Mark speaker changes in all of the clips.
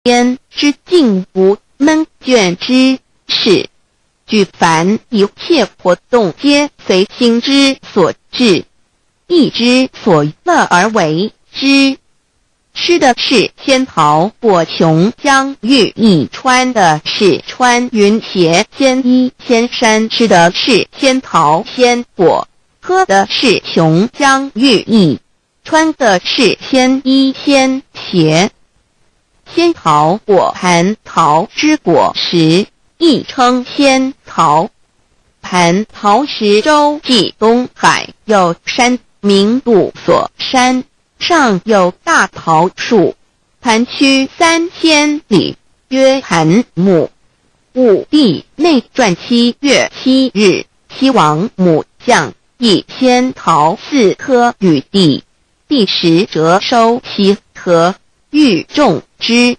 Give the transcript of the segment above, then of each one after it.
Speaker 1: 天之境無悶倦之事。舉凡一切活動，皆隨心之所至，意之所樂而為之。吃的是仙桃果瓊漿玉液，穿的是穿雲鞋仙衣仙衫。吃的是仙桃仙果，喝的是瓊漿玉液，穿的是仙衣仙鞋。仙桃果蟠桃之果實，亦稱仙桃。蟠桃石洲際東海有山，名度索山，上有大桃樹，盤曲3000里，曰盤木。武帝內傳7月7日，西王母降一仙桃四顆與帝，帝食輒收其核，欲種之。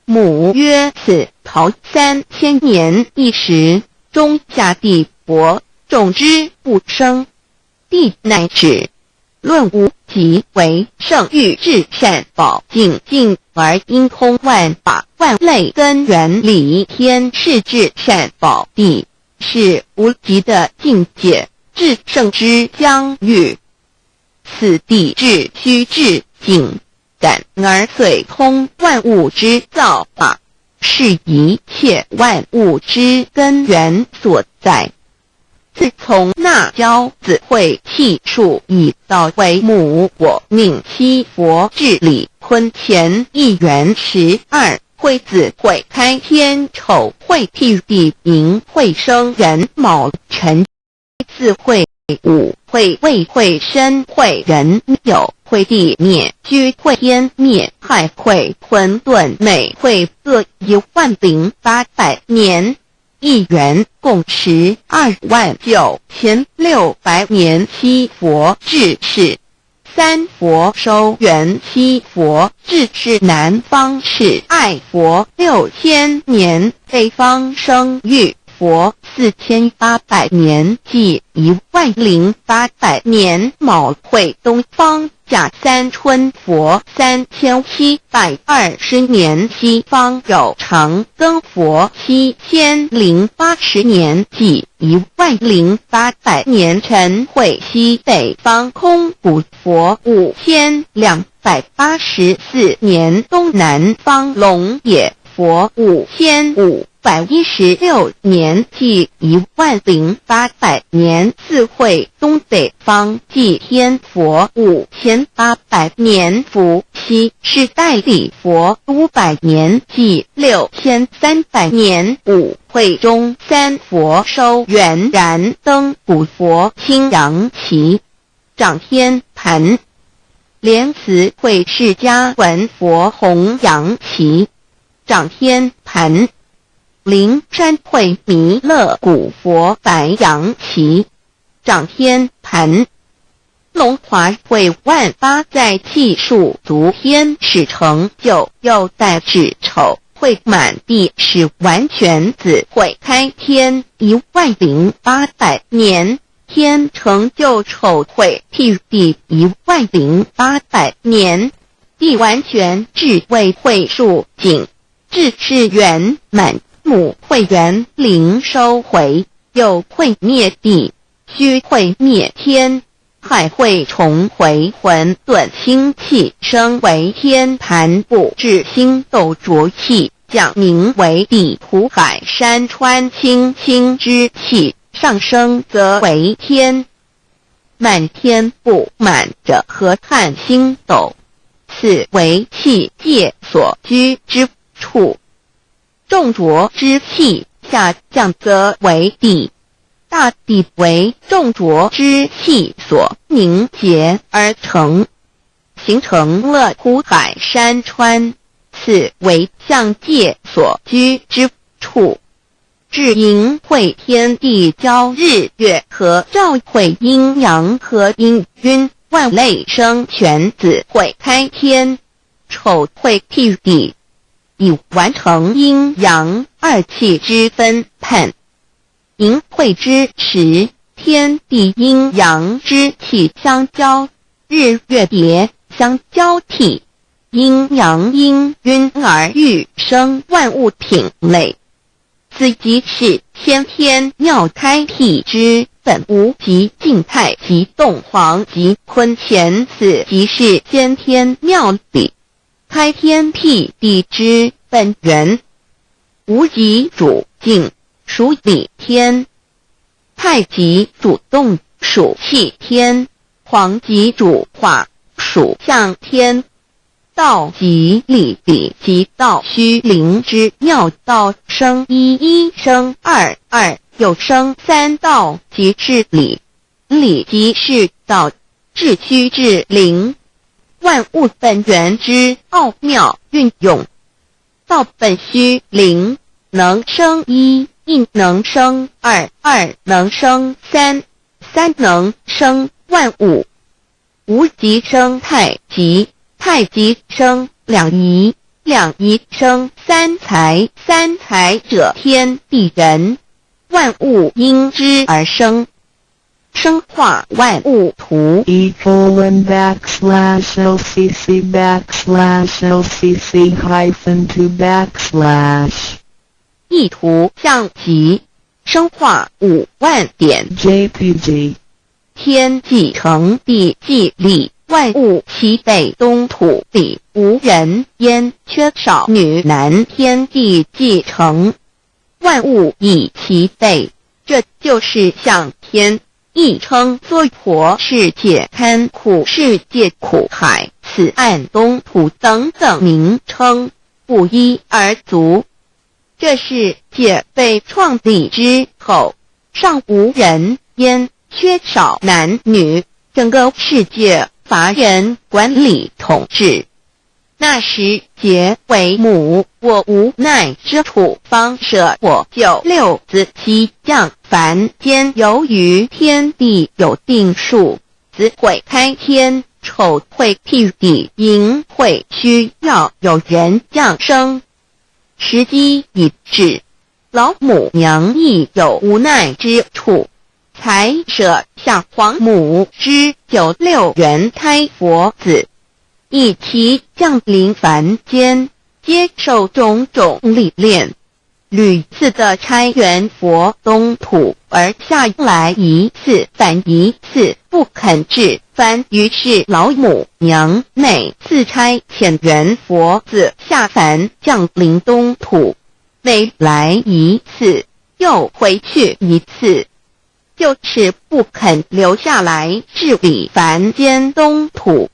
Speaker 1: 母曰：此桃3000年一食，終下地薄，種之不生。帝乃止。論無極為聖欲至善寶淨境而應通萬法萬類根源理天是至善寶地，是無極的境界，至聖之疆域。此地至虛至境，感而遂通萬物之造化，是一切萬物之根源所在。自從那憍子會氣數以道為母我命七佛至理坤乾一元12會子會開天丑會辟地寅會生壬卯辰巳會午會未會申會壬酉會地滅戌會天滅亥會混沌未會各10800年。一元共129600年，七佛治世，三佛收圓七佛治世南方是愛佛6000年，北方生育佛4800年，計10800年。卯會東方甲三春佛3720年，西方有長庚佛7080年，計10800年。辰會西北方空古佛5284年，東南方龍野佛5516年，計10800年。巳會東北方寂天佛5800年，伏羲氏代理佛500年，計6300年。午會中三佛收圓燃燈古佛青陽旗，掌天盤。蓮池會釋迦文佛紅陽旗，掌天盤。靈山會彌勒古佛白陽旗，掌天盤。龍華會萬八在氣數足天始成就，又帶至丑會滿地始完全子會開天10800年，天成就丑會辟地10800年，地完全至未會數景，至是圓滿。母會元靈收回，又會滅地，戌會滅天，亥會重回混沌清氣，升為天盤布至星斗濁氣，降名為地土海山川清清之氣，上升則為天。滿天布滿着河漢星斗，此為氣界所居之處。眾濁之氣下降則為地，大地為眾濁之氣所凝結而成，形成了湖海山川，此為象界所居之處。至寅會天地交日月合兆會陰陽合氤氲萬類生全子會開天，丑會辟地。已完成陰陽二氣之分判。寅會之時，天地陰陽之氣相交，日月疊相交替，阴阳氤氲而育生万物品类。此即是先天妙开辟之本无极静太极动黄极坤乾，此即是先天妙理开天辟地之本源。无极主静，属理天；太极主动，属气天；黄极主化，属象天。道即理，理即道，虚灵之妙道生一，一生二，二又生三，道即是理，理即是道，致虚致灵，万物本源之奥妙运用。道本虚灵，能生一，亦能生二，二能生三，三能生万物。无极生太极，太极生两仪，两仪生三才，三才者天地人，万物因之而生。生化万物图。
Speaker 2: E:\LCC\LCC-2 backslash
Speaker 1: 一图像集，生化5万点
Speaker 2: JPG
Speaker 1: 天既成，地既立，万物齐备，东土里无人烟，缺少女男。天地既成，万物已齐备，这就是象天，亦称娑婆世界、堪苦世界、苦海、此岸东土等等名称，不一而足。这世界被创立之后，尚无人烟，缺少男女，整个世界乏人管理统治。那时节为母，我无奈之处，方舍我九六子悉降凡间。由于天地有定数，子会开天，丑会辟地，寅会需要有人降生。时机已至，老母娘亦有无奈之处，才舍下皇母之九六元胎佛子，一齐降临凡间，接受种种历练，屡次的差元佛东土而下来一次返一次，不肯至凡。于是老母娘每次差遣元佛子下凡降临东土，每来一次又回去一次，就是不肯留下来治理凡间东土。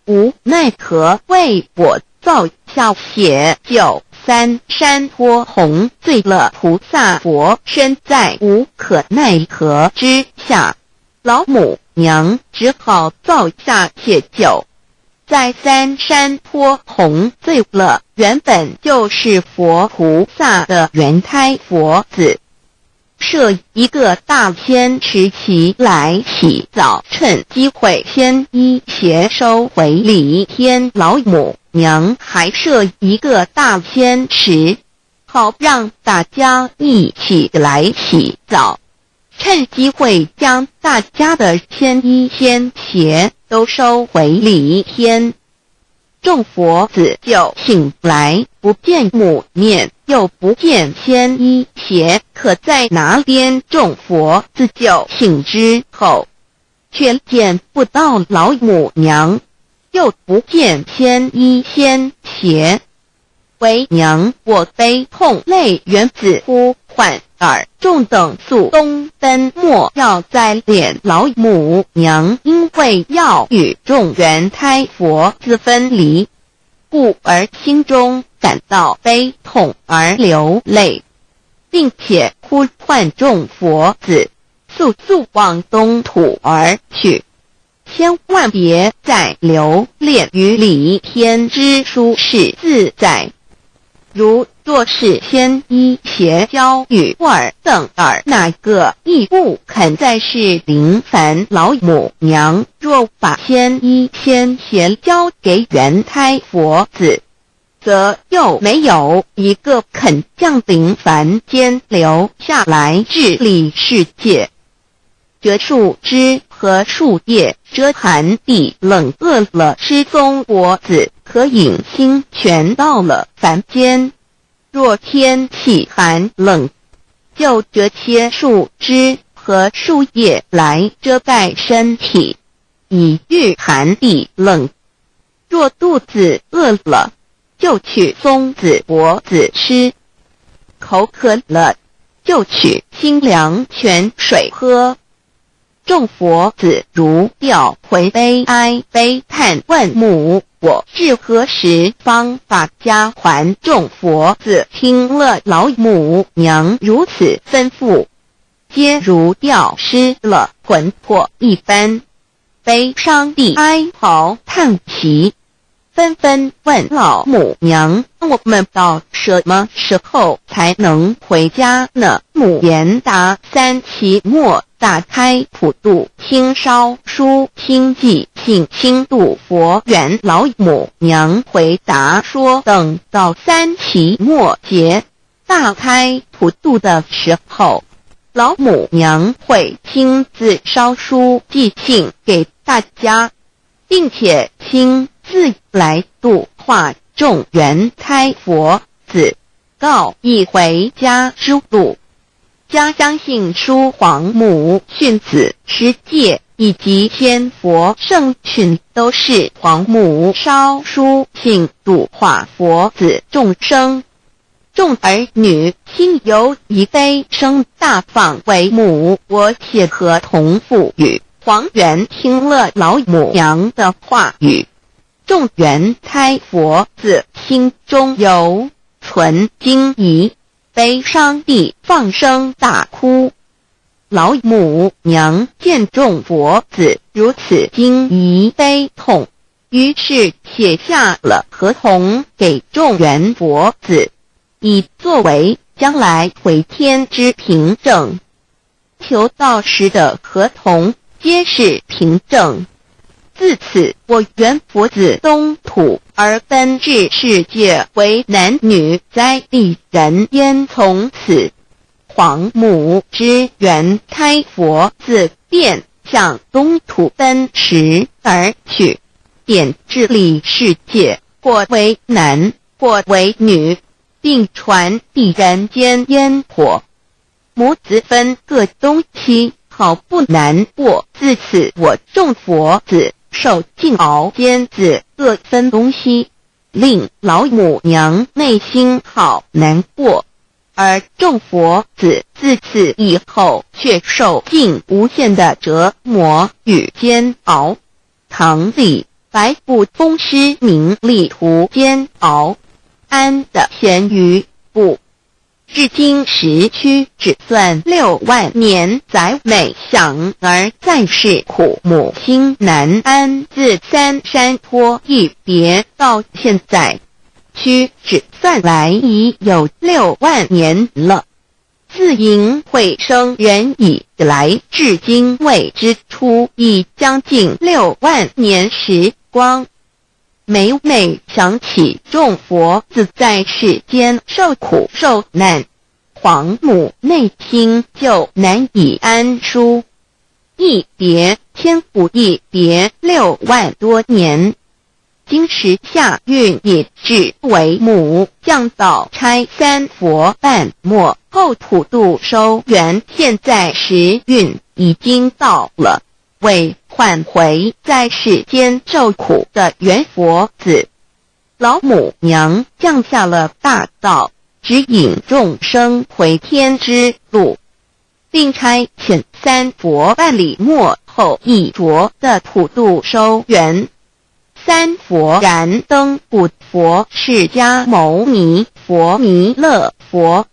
Speaker 1: 无奈何，为我造下写九三山坡红醉了菩萨佛身，在无可奈何之下，老母娘只好造下写九，在三山坡红醉了原本就是佛菩萨的元胎佛子，设一个大仙池起来洗澡，趁机会先衣鞋收回礼天。老母娘还设一个大仙池，好让大家一起来洗澡，趁机会将大家的仙衣仙鞋都收回礼天。众佛子就醒来，不见母面，又不见仙衣鞋，可在哪边？众佛子就醒之后，却见不到老母娘，又不见仙衣仙鞋。为娘我悲痛泪源子呼唤尔众等速东奔，莫要再怜老母娘，因为要与众元胎佛子分离，故而心中感到悲痛而流泪，并且呼唤众佛子速速往东土而去，千万别再留恋于离天之舒适自在。如若是仙衣鞋交与尔等尔哪个亦不肯再是临凡老母娘。若把仙衣仙鞋交给元胎佛子，则又没有一个肯降临凡间留下来治理世界。折树枝和树叶遮寒地冷，饿了吃松果子，可引清泉到了凡間。若天氣寒冷，就折切樹枝和樹葉來遮蓋身體，以禦寒避冷。若肚子餓了，就取松子柏子吃；口渴了，就取清涼泉水喝。眾佛子如掉魂悲哀悲嘆問母：我至何時方把家還？眾佛子聽了老母娘如此吩咐，皆如掉失了魂魄一般，悲傷地哀嚎嘆息，紛紛問老母娘：我們到什麼時候才能回家呢？母言答：三期末大開普度清燒書清寄信輕度佛緣。老母娘回答說：等到三期末劫大開普度的時候，老母娘會親自燒書寄信給大家，並且親自來度化眾緣胎佛子，告以回家之路。家相信書皇母訓子十誡以及千佛聖訓，都是皇母燒書信度化佛子眾生。眾兒女心有一悲聲大放為母，我寫合同賦予。黃猿聽了老母娘的話語，眾緣胎佛子心中猶存驚疑，悲傷地放聲大哭。老母娘見眾佛子如此驚疑悲痛，於是寫下了合同給眾緣佛子，以作為將來回天之憑證。求道時的合同皆是憑證。自此，我緣佛子東土而奔至世界為男女在地人間。從此，皇母之緣胎佛子便向東土奔馳而去，點治理世界，或為男，或為女，並傳遞人間煙火。母子分各東西，好不難過。自此，我眾佛子受盡熬煎子，各分東西，令老母娘內心好難過。而眾佛子自此以後，卻受盡無限的折磨與煎熬。唐李白不風詩名利途煎熬，安得閒於不？至今時屈指算6萬年，載每想兒在世苦，母心難安。自三山坡一別到現在，屈指算來已有六萬年了。自迎會生人以來，至今未知出，已將近六萬年時光。每每想起眾佛子在世間受苦受難，皇母內心就難以安舒。一別千古，一別6萬多年。今時下運已至，為母降道差三佛伴末後普度收緣。現在時運已經到了，為喚回在世間受苦的緣佛子，老母娘降下了大道，指引眾生回天之路，並差遣三佛辦理末後一着的普度收緣。三佛燃燈不佛釋迦牟尼佛彌勒佛，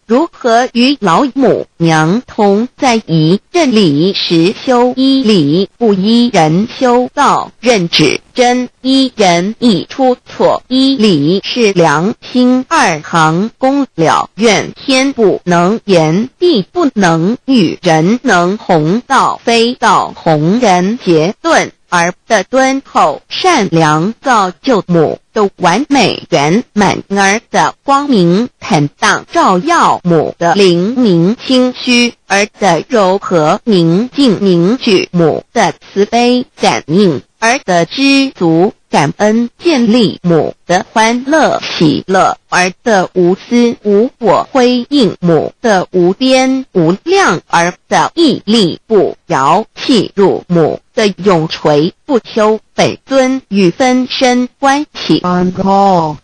Speaker 1: 如何與老母娘同在一任理實修依理不依人修道任指真依人易出錯依理是良心二行功了願天不能言地不能語人能弘道非道弘人結論兒的敦厚善良造就母的完美圓滿，兒的光明坦蕩照耀母的靈明清虛，兒的柔和寧靜凝聚母的慈悲感應，兒的知足。感恩建立母的歡樂喜樂，兒的無私無我回應母的無邊無量，兒的屹立不搖契入母的永垂不朽本尊與分身關係。
Speaker 2: On call.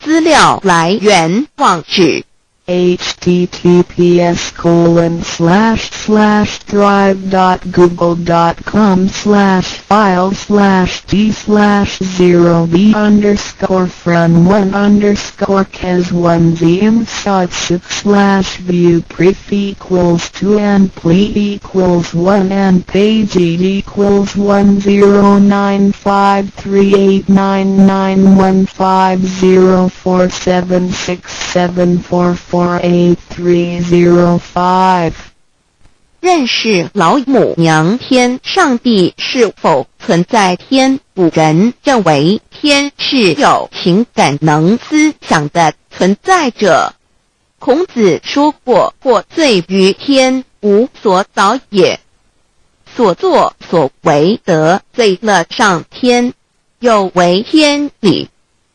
Speaker 1: 資料來源網址。
Speaker 2: https://drive.google.com/file/d/0b_fran1_kes1zm/view pref equals 2 and ple equals 1 and page equals 109538991504767448305。
Speaker 1: 認識老母娘天上帝是否存在天？古人認為天是有情感能思想的存在者。孔子說過：“獲罪於天，無所禱也。”所作所為得罪了上天，有違天理，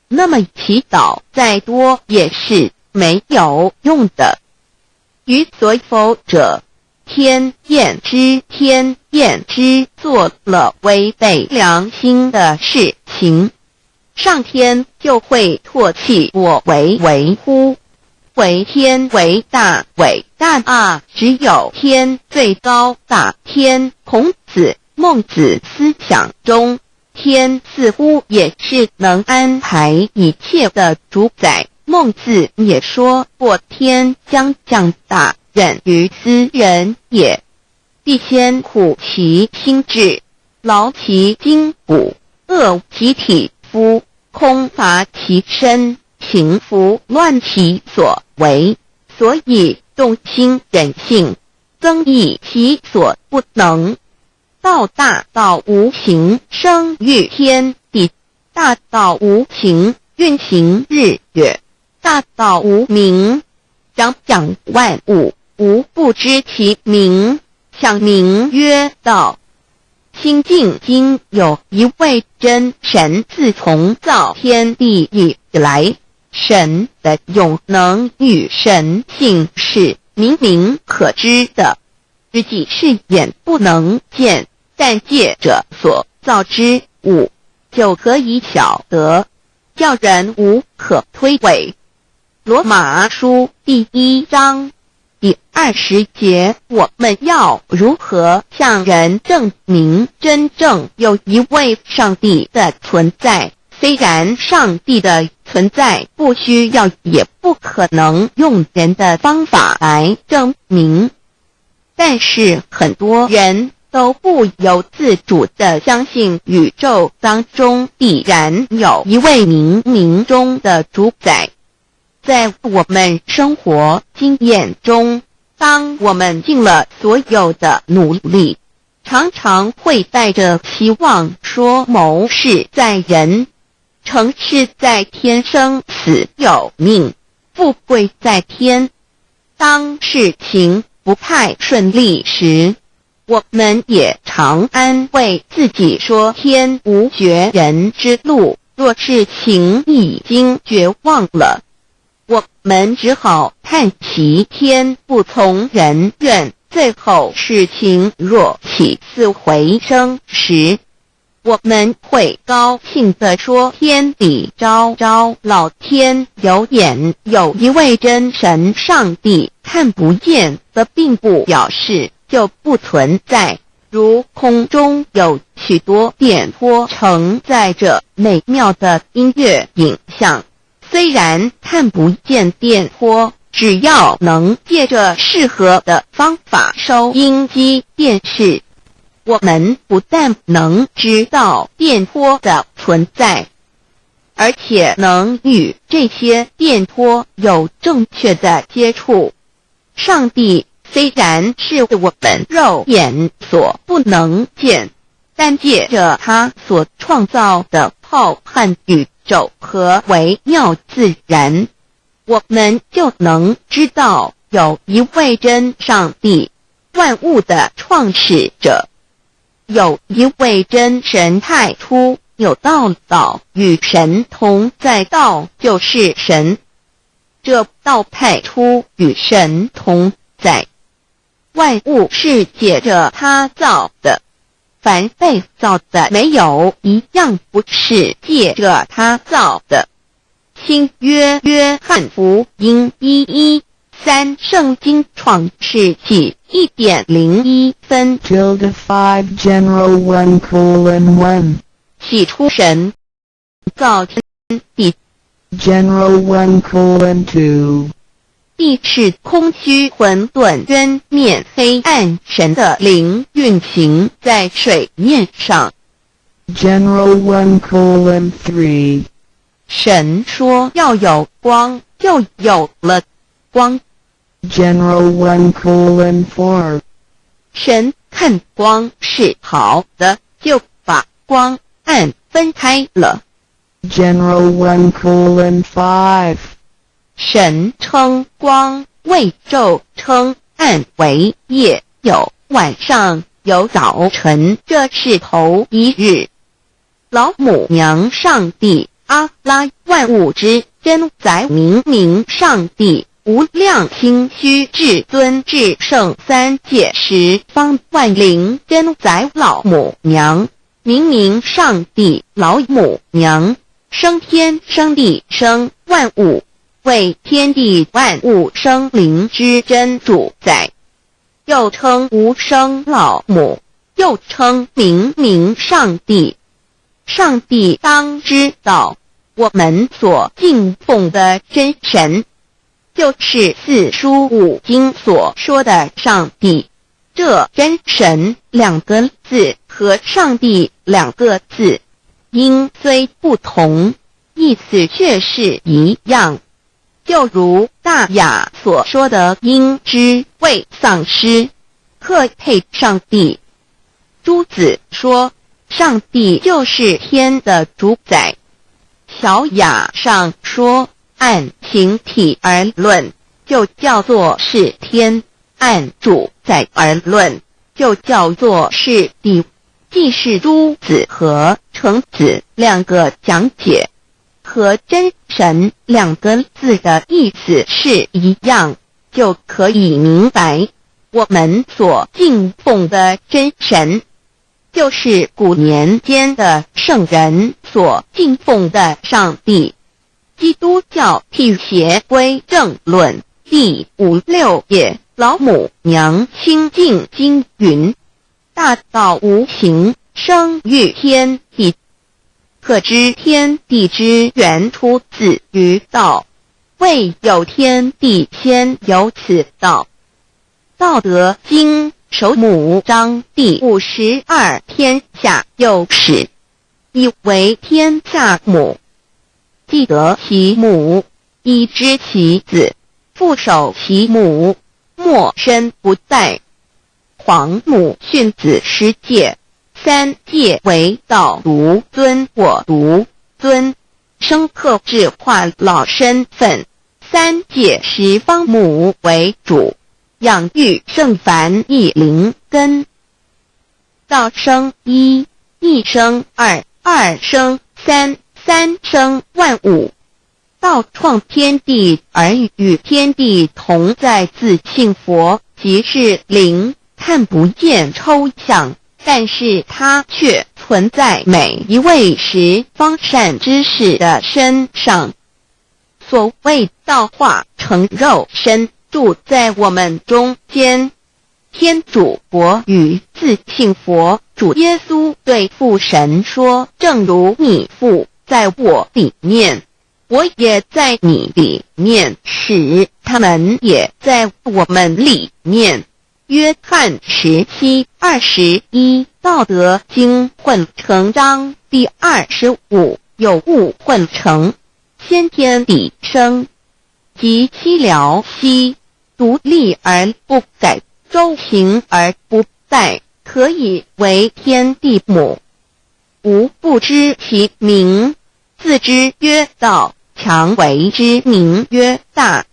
Speaker 1: 那麼祈禱再多也是沒有用的。於所否者，天厭之，天厭之，做了違背良心的事情，上天就會唾棄我為為乎？惟天為大，偉大啊！只有天最高大。天，孔子、孟子思想中，天似乎也是能安排一切的主宰。孟子也說過：“天將降大任於斯人也，必先苦其心志，勞其筋骨，餓其體膚，空乏其身，行拂亂其所為。所以動心忍性，增益其所不能。道大道無形，生於天地；大道無形，運行日月；大道無名，長養萬物，吾不知其名，想名曰道。”清淨經有一位真神，自從造天地以來，神的永能與神性是明明可知的，實際是眼不能見，但借著所造之物就可以曉得，叫人無可推諉。羅馬書第一章第二十節，我們要如何向人證明真正有一位上帝的存在？雖然上帝的存在不需要，也不可能用人的方法來證明，但是很多人都不由自主地相信宇宙當中必然有一位冥冥中的主宰。在我們生活經驗中，當我們盡了所有的努力，常常會帶着期望說謀事在人，成事在天，生死有命，富貴在天。當事情不太順利時，我們也常安慰自己說天無絕人之路。若事情已經絕望了，我們只好嘆息天不從人願。最後事情若起死回生時，我們會高興地說：“天理昭昭，老天有眼，有一位真神上帝，看不見的並不表示就不存在。如空中有許多電波承載着美妙的音樂影像，雖然看不見電波，只要能借着適合的方法收音機、電視，我們不但能知道電波的存在，而且能與這些電波有正確的接觸。上帝雖然是我們肉眼所不能見，但借着他所創造的浩瀚宇宙和微妙自然，我們就能知道有一位真上帝，萬物的創始者，有一位真神太初有道，道與神同在，道就是神。這道太初與神同在，萬物是藉著他造的，凡被造的，沒有一樣不是借着他造的。新約約翰福音1:13，聖經創世記1點01分。
Speaker 2: Tilde 5 General 1:1.
Speaker 1: 起初神造天地。
Speaker 2: General 1:2.
Speaker 1: 地是空虛混沌，淵面黑暗，神的靈運行在水面上。
Speaker 2: General 1:3.
Speaker 1: 神說要有光，就有了光。
Speaker 2: General 1:4.
Speaker 1: 神看光是好的，就把光暗分開了。
Speaker 2: General 1:5.
Speaker 1: 神稱光為晝，稱暗為夜，有晚上，有早晨，這是頭一日。老母娘上帝阿拉萬物之真宰明明上帝無量清虛至尊至聖三界十方萬靈真宰老母娘明明上帝老母娘生天生地生萬物，為天地萬物生靈之真主宰，又稱無生老母，又稱明明上帝。上帝當知道，我們所敬奉的真神，就是四書五經所說的上帝。這真神兩個字和上帝兩個字，音雖不同，意思卻是一樣。就如大雅所說的，應知未喪失，克配上帝。朱子說，上帝就是天的主宰。小雅上說，按形體而論，就叫做是天；按主宰而論，就叫做是地。既是朱子和程子兩個講解，和真神兩個字的意思是一樣，就可以明白，我們所敬奉的真神，就是古年間的聖人所敬奉的上帝。基督教辟邪歸正論第五六頁，老母娘清淨經云：大道無形，生於天地。可知天地之源出自於道，未有天地先有此道。道德經首母章第52，天下有始，以為天下母。既得其母，以知其子，復守其母，莫身不殆。皇母訓子十誡，三誡為道獨尊我獨尊，生客制化老身份。三誡十方母為主，養育聖凡一靈根。道生一，一生二，二生三，三生萬物。道創天地而與天地同在，自性佛即是靈，看不見抽象，但是它卻存在每一位十方善知識的身上。所謂道化成肉身，住在我們中間。天主國與自性佛主耶穌對父神說：“正如你父在我裡面，我也在你裡面，使他們也在我們裡面。”約翰17:21，道德經混成章第25，有物混成，先天地生，及其了兮，獨立而不改，周行而不殆，可以為天地母。吾不知其名，自知曰道，強為之名曰大。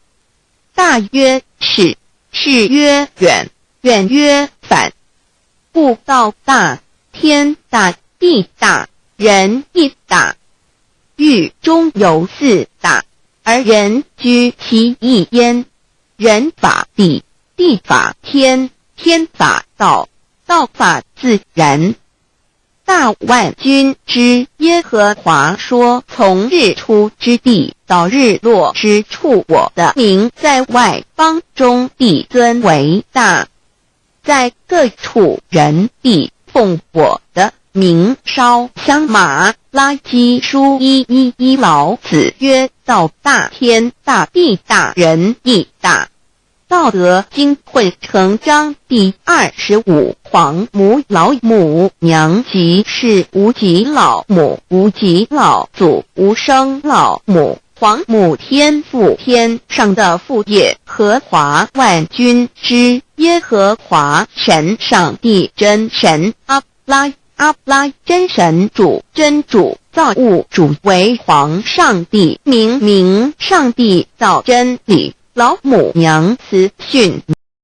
Speaker 1: 大曰始，始曰遠，遠曰反。故道大，天大，地大，仁義大。域中有四大，而人居其一焉。人法地，地法天，天法道，道法自然。大萬軍之耶和華說：從日出之地到日落之處，我的名在外邦中必尊為大，在各處人必奉我的名燒香。馬拉基書1:1:1老子曰：道大天大地大人亦大。道德經匯成章第25黃母老母娘即是無極老母無極老祖無生老母皇母天父天上的父耶和華萬軍之耶和華神上帝真神阿拉阿拉真神主真主造物主為皇上帝明明上帝道真理老母娘慈訓。